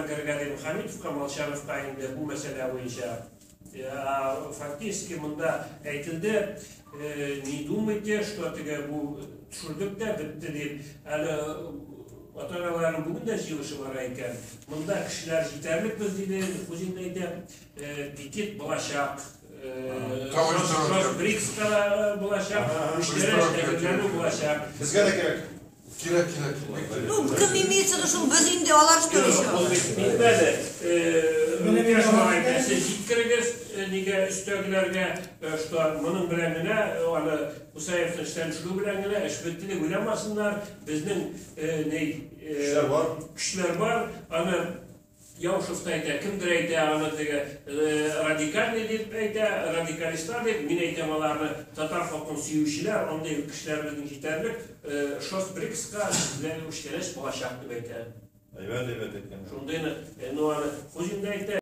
Керергә дим Хәмитовка, Молчановка инде бу мәсьәлә буенча. Фактически монда әйтелде, не думайте, что теге бу төшердек тә бетте дип. Әле ата-аналарның бүген дә җыелышы бара икән. Монда кешеләр җитәрлек без, диде, Хуҗин дә әйтә, пикет булачак. БРИКСка булачак, күчтәнәч әзерләнү булачак. Безгә дә кирәк. Кирәк, кирәк. Бик кирәк. Ну, кем имеется в виду, шул без инде, алар что еще? Ул бит бетмәде. Мөкәш агай әйтә, сез җиткерегез нигә өстәгеләргә, что моның белән генә аны Мусаевны эштән төшерү белән генә эш бетте дип уйламасыннар. Безнең ни Көчләр бар. Көчләр бар. Аны Яушев та әйтә, кемдер әйтә, аны теге радикальный дип әйтә, радикалистлар дип, мин әйтәм аларны татар халкын сөючеләр, андый кешеләр безнең җитәрлек, ШОС БРИКСка белән үчтәнәч булачак дип әйтә. Әйбәт, әйбәт әйткән. Шундыйны, ну аны Хуҗин да әйтә.